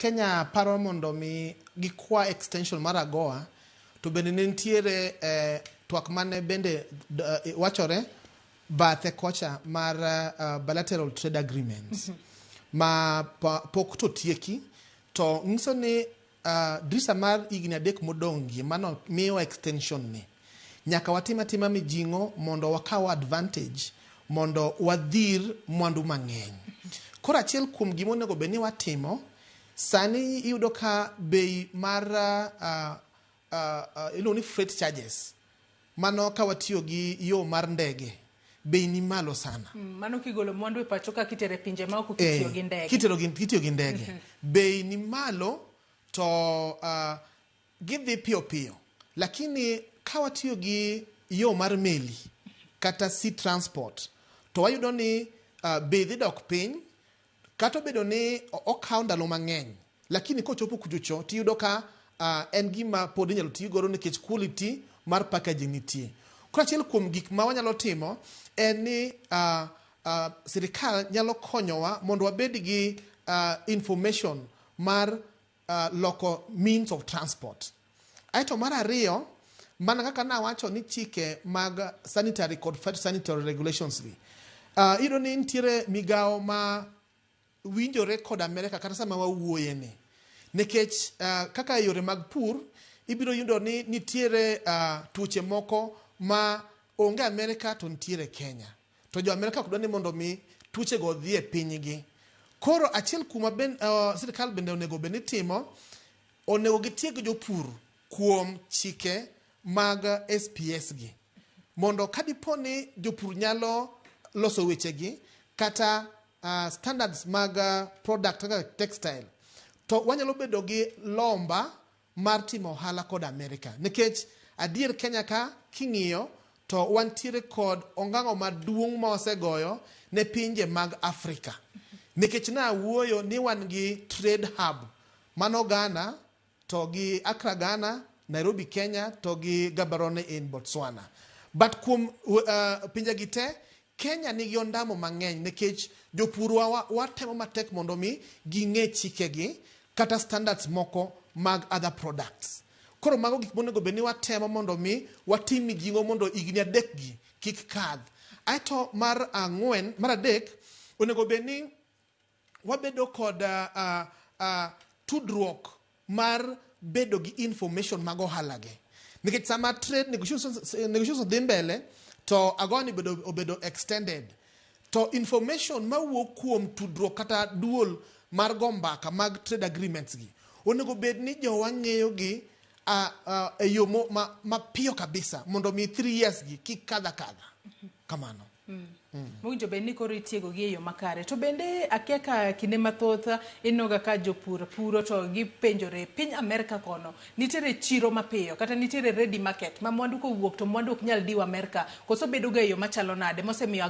Kenya paro mondo mi gikwa extension mar AGOA, to bende ne nitiere twak mane bende wachore bathe kocha mar bilateral trade agreements ma pok to tieki, to nyiso ni drisa mar higni 3 modong' gi mano miyo extension ni nyaka watim atima mijing'o mondo wakaw advantage mondo wadhir mwandu mang'eny. Koro achiel kuom gima onego bed ni watimo sani, iyudo ka bei mar iluongo ni freight charges, mano ka watiyo gi yo mar ndege, bei ni malo sana. Mano kigolo mwandu e pacho ka kitere pinje maoko kitiyo gi ndege. Kitiyo gi ndege, bei ni malo, to gidhi piyo piyo, lakini ka watiyo gi yo mar meli kata sea transport, to wayudo ni bei dhi dok piny, kata obedo ni okawo ndalo mang'eny, lakini kochopo kuchocho tiyudo ka en gima pod inyalo ti godo nikech quality mar packaging nitie. Koro achiel kuom gik ma wanyalo timo en ni sirikal nyalo konyowa mondo wabed gi information mar loko means of transport. Aeto mar ariyo, mana kaka nawacho ni chike mag sanitary kod phytosanitary regulations gi, iyudo ni nitiere migawo ma winjore kod Amerika kata sama wawuoye ni, nikech kaka yore mag pur, ibiro yudo ni nitiere tuoche moko ma onge Amerika to nitiere Kenya, to jo Amerika ok dwa ni mondo mi tuoche go odhi e pinygi. Koro achiel kuma sirikal bende onego bed ni timo, onego gitieg jopur kuom chike mag SPS gi, mondo ka dipo ni jopur nyalo loso wechegi kata standards mag product kaka textile, to wanyalo bedo gi lomba mar timo ohala kod Amerika, nikech adier Kenya ka king'iyo to wantiere kod ongango maduong' ma wasegoyo ne pinje mag Afrika, nikech nawuoyo ni wan gi trade hub mano Ghana to gi Accra Ghana, Nairobi Kenya to gi Gaborone in Botswana. But kuom pinje gi te, Kenya nigi ondamo mang'eny, nikech jopurwa watemo matek mondo mi ging'e chikegi kata standards moko mag other products. Koro mago gik monego bed ni watemo mondo mi watim mijing'o mondo higni 3 gi kik kadh. Aeto mar ang'wen, mar adek, onego bed ni wabedo kod tudruok mar bedo gi information mag ohala gi, nikech sama trade negotiations dhi mbele to AGOA ni obedo extended, to information mawuok kuom tudruok kata duol mar go mbaka mag trade agreements gi onego bed ni jowa ng'eyo gi e yo mapiyo kabisa mondo mi 3 years gi kik kadha kadha kamano. Mowinjo bed ni koro itiego gi e yo makare. To bende akia ka kinde mathoth inenoga ka jopur puro to gipenjore piny Amerka kono nitiere chiro mapiyo kata nitiere ready market ma mwandu kowuok to mwandu ok nyal diwo Amerka, koso bedo ga e yo machalo nade mosemiyo